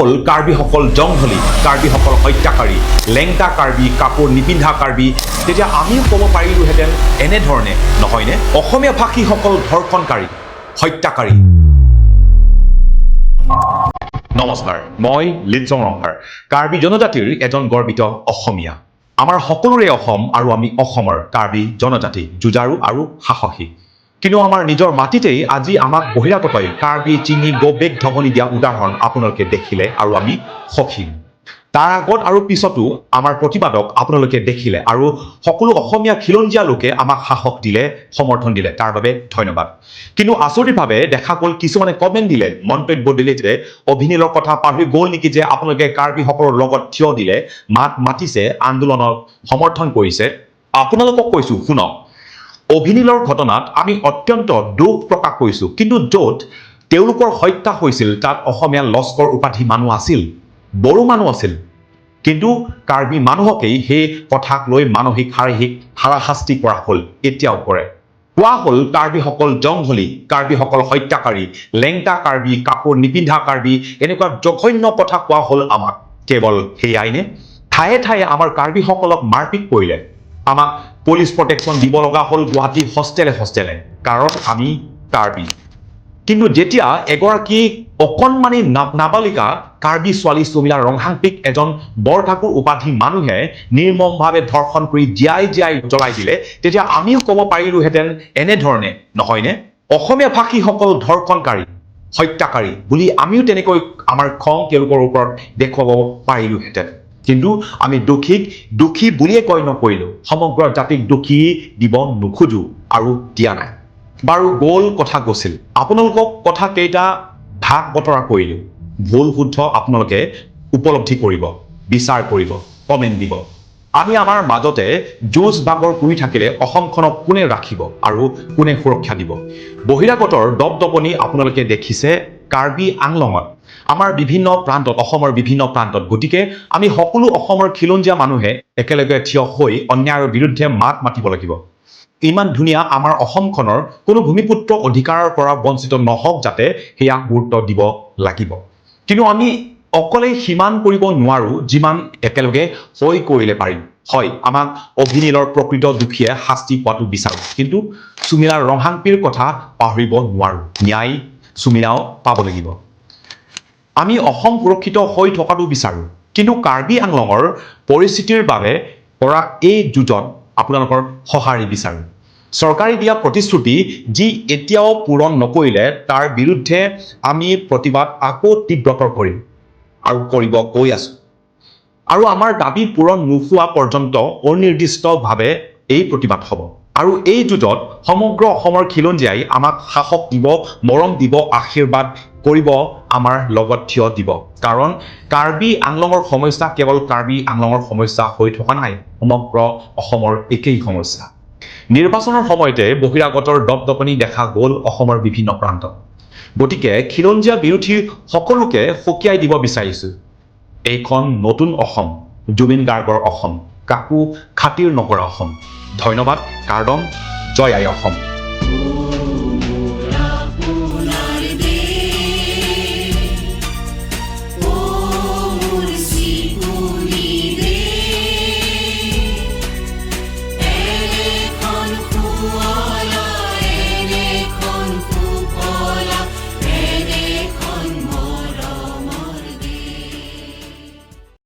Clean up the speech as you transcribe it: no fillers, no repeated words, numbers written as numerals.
হ'ল কাৰ্বিসকল জংঘলী, কাৰ্বিসকল হত্যাকাৰী, লেংটা কাৰ্বি, কাপোৰ নিপিন্ধা কাৰ্বি, তেতিয়া আমিও ক'ব পাৰিলোহেঁতেন এনেধৰণে, নহয়নে? অসমীয়া ভাষীসকল ধৰ্ষণকাৰী, হত্যাকাৰী। নমস্কাৰ, মই লিনচং ৰংহাৰ, কাৰ্বি জনজাতিৰ এজন গৰ্বিত অসমীয়া। আমাৰ সকলোৰে অসম আৰু আমি অসমৰ কাৰ্বি জনজাতি যুঁজাৰু আৰু সাহসী। কিন্তু আমাৰ নিজৰ মাটিতেই আজি আমাক বহিৰাগতই কাৰ্বি চিঙি গবেক ধমনি দিয়া উদাহৰণ আপোনালোকে দেখিলে আৰু আমি সখী। তাৰ আগত আৰু পিছতো আমাৰ প্ৰতিবাদক আপোনালোকে দেখিলে আৰু সকলো অসমীয়া খিলঞ্জীয়া লোকে আমাক সাহস দিলে, সমৰ্থন দিলে, তাৰ বাবে ধন্যবাদ। কিন্তু আচৰিতভাৱে দেখা গ'ল কিছুমানে কমেণ্ট দিলে, মন্তব্য দিলে যে অভিনীলৰ কথা পাহৰি গ'ল নেকি যে আপোনালোকে কাৰ্বিসকলৰ লগত থিয় দিলে, মাত মাতিছে, আন্দোলনক সমৰ্থন কৰিছে। আপোনালোকক কৈছো, শুনক, অভিনীলৰ ঘটনাত আমি অত্যন্ত দুখ প্ৰকাশ কৰিছোঁ। কিন্তু য'ত তেওঁলোকৰ হত্যা হৈছিল, তাত অসমীয়া লস্কৰ উপাধি মানুহ আছিল, বড়ো মানুহ আছিল। কিন্তু কাৰ্বি মানুহকেই সেই কথাক লৈ মানসিক, শাৰীৰিক হাৰাশাস্তি কৰা হ'ল, এতিয়াও কৰে। কোৱা হ'ল কাৰ্বিসকল জংঘলী, কাৰ্বিসকল হত্যাকাৰী, লেংটা কাৰ্বি, কাপোৰ নিপিন্ধা কাৰ্বি, এনেকুৱা জঘন্য কথা কোৱা হ'ল আমাক। কেৱল সেয়াই নে? ঠায়ে ঠায়ে আমাৰ কাৰ্বিসকলক মাৰপিট কৰিলে। আমাক পুলিচ প্ৰটেকশ্যন দিব লগা হ'ল গুৱাহাটী হোষ্টেলে হোষ্টেলে, কাৰণ আমি কাৰ্বি। কিন্তু যেতিয়া এগৰাকী অকণমানি নাবালিকা কাৰ্বি ছোৱালী চুমিলা ৰংহাংপিক এজন বৰঠাকুৰ উপাধি মানুহে নিৰ্মমভাৱে ধৰ্ষণ কৰি জীয়াই জীয়াই জ্বলাই দিলে, তেতিয়া আমিও ক'ব পাৰিলোহেঁতেন এনেধৰণে, নহয়নে? অসমীয়া ভাষীসকল ধৰ্ষণকাৰী, হত্যাকাৰী বুলি আমিও তেনেকৈ আমাৰ খং তেওঁলোকৰ ওপৰত দেখুৱাব পাৰিলোহেঁতেন। কিন্তু আমি দোষীক দোষী বুলিয়ে গণ্য নকৰিলোঁ। সমগ্ৰ জাতিক দোষী দিব নোখোজো আৰু দিয়া নাই। বাৰু, গ'ল কথা গৈছিল। আপোনালোকক কথা কেইটা ভাগ বতৰা কৰিলোঁ। ভুল শুদ্ধ আপোনালোকে উপলব্ধি কৰিব, বিচাৰ কৰিব, কমেণ্ট দিব। আমি আমাৰ মাজতে যুঁজ বাগৰ কৰি থাকিলে অসমখনক কোনে ৰাখিব আৰু কোনে সুৰক্ষা দিব? বহিৰাগতৰ দপদপনি আপোনালোকে দেখিছে কাৰ্বি আংলঙত, আমাৰ বিভিন্ন প্ৰান্তত, অসমৰ বিভিন্ন প্ৰান্তত। গতিকে আমি সকলো অসমৰ খিলঞ্জীয়া মানুহে একেলগে থিয় হৈ অন্যায়ৰ বিৰুদ্ধে মাত মাতিব লাগিব। ইমান ধুনীয়া আমাৰ অসমখনৰ কোনো ভূমিপুত্ৰ অধিকাৰৰ পৰা বঞ্চিত নহওক যাতে, সেয়া গুৰুত্ব দিব লাগিব। কিন্তু আমি অকলে সিমান কৰিব নোৱাৰোঁ যিমান একেলগে হৈ কৰিলে পাৰিম। হয়, আমাক অভিনীলৰ প্ৰকৃত দোষীয়ে শাস্তি পোৱাটো বিচাৰোঁ, কিন্তু চুমিলা ৰংহাংপিৰ কথা পাহৰিব নোৱাৰোঁ। ন্যায় চুমিলাও পাব লাগিব। আমি অসম সুৰক্ষিত হৈ থকাটো বিচাৰোঁ, কিন্তু কাৰ্বি আংলঙৰ পৰিস্থিতিৰ বাবে কৰা এই যুঁজত আপোনালোকৰ সঁহাৰি বিচাৰোঁ। চৰকাৰে দিয়া প্ৰতিশ্ৰুতি যি এতিয়াও পূৰণ নকৰিলে, তাৰ বিৰুদ্ধে আমি প্ৰতিবাদ আকৌ তীব্ৰতৰ কৰিম আৰু কৰিব গৈ আছোঁ। আৰু আমাৰ দাবী পূৰণ নোহোৱা পৰ্যন্ত অনিৰ্দিষ্টভাৱে এই প্ৰতিবাদ হ'ব। আৰু এই যুঁজত সমগ্ৰ অসমৰ খিলঞ্জীয়াই আমাক সাহস দিব, মৰম দিব, আশীৰ্বাদ কৰিব, আমাৰ লগত থিয় দিব। কাৰণ কাৰ্বি আংলঙৰ সমস্যা কেৱল কাৰ্বি আংলঙৰ সমস্যা হৈ থকা নাই, সমগ্ৰ অসমৰ একেই সমস্যা। নিৰ্বাচনৰ সময়তে বহিৰাগতৰ দপদপনি দেখা গ'ল অসমৰ বিভিন্ন প্ৰান্তত। গতিকে খিলঞ্জীয়া বিৰোধী সকলোকে সকীয়াই দিব বিচাৰিছোঁ, এইখন নতুন অসম, জুবিন গাৰ্গৰ অসম, কাকো খাতিৰ নকৰা অসম। ধন্যবাদ। কাৰ্দম। জয় আই অসম।